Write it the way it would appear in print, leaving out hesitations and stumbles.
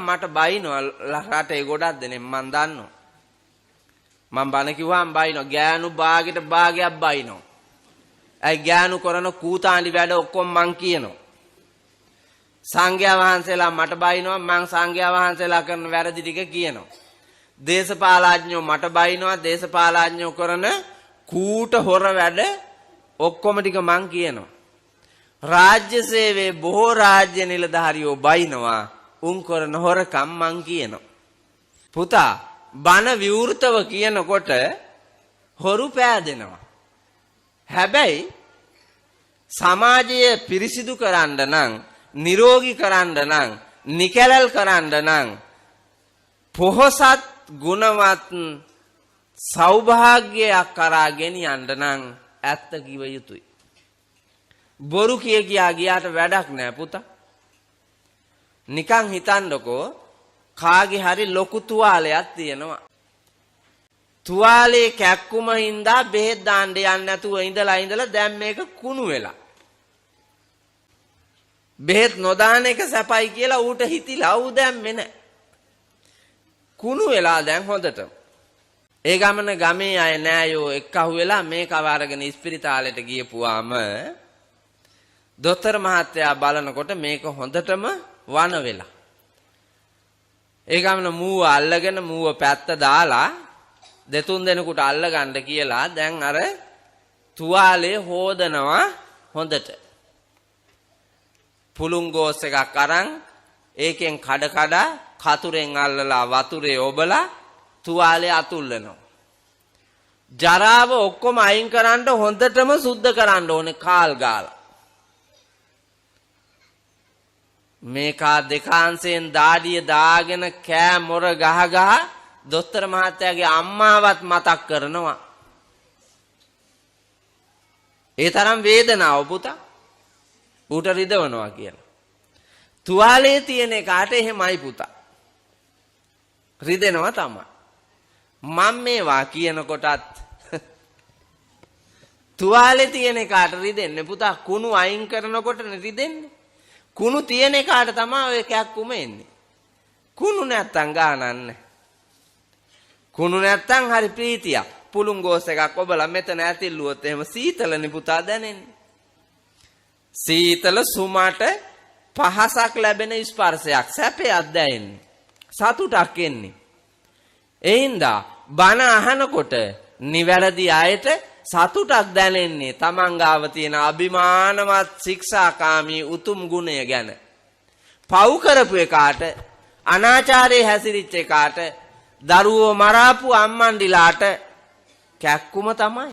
මට බයිනවා රටේ ගොඩක් දෙනෙක් මං දන්නවා. මං බණ කිව්වහම බයිනවා. ගෑනු බාගෙට බාගයක් බයිනවා. ඇයි ගෑනු කරන කූතාඬි වැඩ ඔක්කොම මං කියනවා. සංඝයා වහන්සේලා මට බයිනවා, මං සංඝයා වහන්සේලා කරන වැරදි ටික කියනවා. දේශපාලඥයෝ මට බයිනවා, දේශපාලඥයෝ කරන කූට හොර වැඩ ඔක්කොම ටික මං කියනවා. රාජ්‍ය සේවයේ බොහෝ රාජ්‍ය නිලධාරියෝ බයිනවා, උන් කරන හොරකම් මං කියනවා. පුතා බණ විවෘතව කියනකොට හොරු පෑදෙනවා. හැබැයි සමාජය පිරිසිදු කරන්න නම්, නිරෝගී කරන්න නම්, නිකැලල් කරන්න නම් පොහොසත් ගුණවත් සෞභාග්‍යයක් කරා ගෙනියන්න නම් ඇත්ත කිව යුතුයි. බොරු කිය කියා ගියාට වැඩක් නෑ පුතා. නිකන් හිතන්නකෝ කාගේ හරි ලොකු තුවාලයක් තියෙනවා. තුවාලේ කැක්කුම හින්දා බෙහෙත් දාන්න යන්නේ නැතුව ඉඳලා ඉඳලා දැන් මේක කුණු වෙලා. බෙහෙත් නොදාන එක සැපයි කියලා ඌට හිතිලා ඌ දැම්මේ නෑ. කුණු වෙලා දැන් හොඳට. ඒ ගමන ගමේ අය නෑයෝ එක්ක අහුවෙලා මේක අරගෙන ඉස්පිරිතාලෙට ගියපුවාම දොස්තර මහත්තයා බලනකොට මේක හොඳටම වන වෙලා. ඒ ගමන මූව අල්ලගෙන මූව පැත්ත දාලා දෙතුන් දෙනෙකුට අල්ලගන්න කියලා දැන් අර තුවාලේ හොදනවා හොඳට. පුළුන් ගෝස් එකක් අරන් ඒකෙන් කඩ කඩ කතුරෙන් අල්ලලා වතුරේ ඔබලා තුවාලේ අතුල්ලනවා. ජරාව ඔක්කොම අයින් කරන්න හොඳටම සුද්ධ කරන්න ඕනේ කාල් ගාලා. මේකා දෙකාංශයෙන් දාඩිය දාගෙන කෑ මොර ගහ ගහ දොස්තර මහත්තයාගේ අම්මාවත් මතක් කරනවා. ඒ තරම් වේදනාව පුතා. ඌට රිදවනවා කියලා. තුවාලේ තියෙන එකාට එහෙමයි පුතා. රිදෙනවා තමයි. මම මේවා කියනකොටත් තුවාලේ තියෙන එකාට රිදෙන්නේ පුතා. කුණු අයින් කරනකොට රිදෙන්නේ. කුණු තියෙන එකාට තමයි ඔය කැක්කුම එන්නේ. කුණු නැත්තම් ගානක් නැහැ. කුණු නැත්තම් හරි ප්‍රීතියක්. පුළුන් ගෝස් එකක් ඔබලා මෙතන ඇතිල්ලුවොත් එහෙම සීතලනේ පුතා දැනෙන්නේ. සීතල සුමට පහසක් ලැබෙන ස්පර්ශයක්, සැපයක් දැනෙන්නේ. සතුටක් එන්නේ. ඒ හින්දා බණ අහනකොට නිවැරදි අයට සතුටක් දැනෙන්නේ තමන් ගාව තියෙන අභිමානවත් ශික්ෂාකාමී උතුම් ගුණය ගැන. පව් කරපු එකාට, අනාචාරයේ හැසිරිච්ච එකාට, දරුවෝ මරාපු අම්මන්ඩිලාට කැක්කුම තමයි.